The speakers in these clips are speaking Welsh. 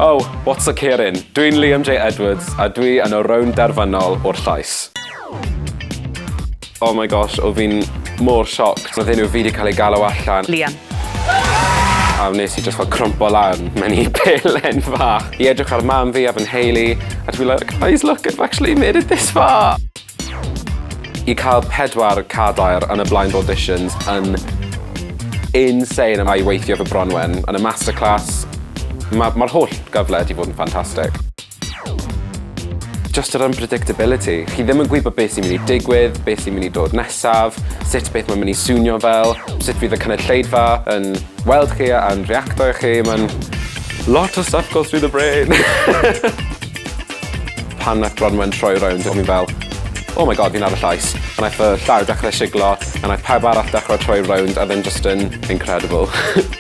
Oh, what's a Kieran? Dwi'n Liam J Edwards a dwi yn y rownd derfynol o'r Llais. Oh my gosh, o fi'n mor shocked. Roedd enw fi wedi cael ei galw allan. Liam. A wnes i just fel crwmpo lan mewn i pelen fach i edrych ar mam fi a fy nheulu a to be like, "Guys, look, I've actually made it this far." I cael pedwar cadair yn y blind auditions yn insane a i weithio efo Bronwen yn y masterclass. Mae'r ma holl gyfle wedi fod yn ffantastig. Just yr unpredictability. Chi ddim yn gwybod beth sy'n mynd i digwydd, beth sy'n mynd i dod nesaf, sut beth mae'n mynd i swnio fel, sut fydd y cynulleidfa yn weld chi a'n reacto i chi. Mae'n lot of stuff goes through the brain. Pan nath Bronwen troi rownd, o'n i'n fel, "Oh my God, fi'n ar y Llais." A naeth y llaw dechrau siglo, a naeth pawb arall dechrau troi rownd, a then just yn incredible.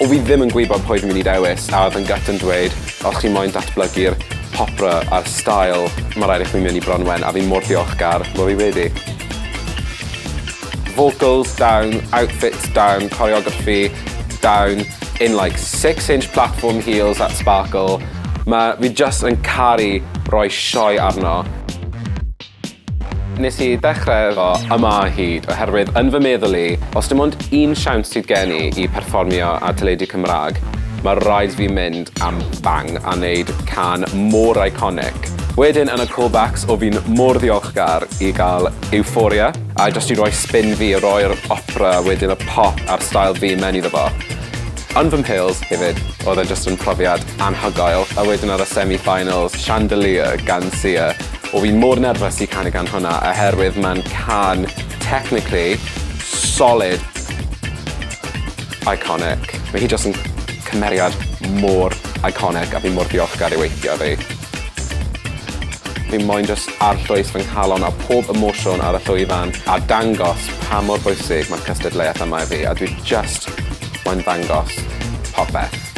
O fi ddim yn gwybod pwy fi'n mynd i dewis, a oedd yn gut yn dweud, os chi moyn datblygu'r popra a'r style, mae rhaid i chi mynd i Bronwen, a fi'n mor diolchgar bod fi wedi. Vocals down, outfits down, choreography down, in like 6-inch platform heels that sparkle. Mae fi just yn caru roi sioe arno. Nes i ddechrau efo Yma o Hyd oherwydd yn fy meddwl i, os dim ond un siawns sydd gen i i perfformio ar teledu Cymraeg, mae rhaid fi mynd am bang a wneud cân mor iconic. Wedyn yn y callbacks, o fi'n mor ddiolchgar i gael Euphoria, a just i roi spin fi, roi'r opera, wedyn y pop a'r style fi mewn iddo fo. Yn fy mhils hefyd, oedd e just yn profiad anhygoel. A wedyn ar y semi-finals, Chandelier gan Sia. O fi'n mor nerfus i canu gan hwnna, oherwydd mae'n cân technically solid, iconic. Mae hi just yn cymeriad mor iconic a fi mor diolchgar i weithio fi. Fi moyn just arllwys fy nghalon a pob emosiwn ar y llwyfan a dangos pa mor bwysig mae'r cystadleuaeth yma i fi a dwi just moyn dangos popeth.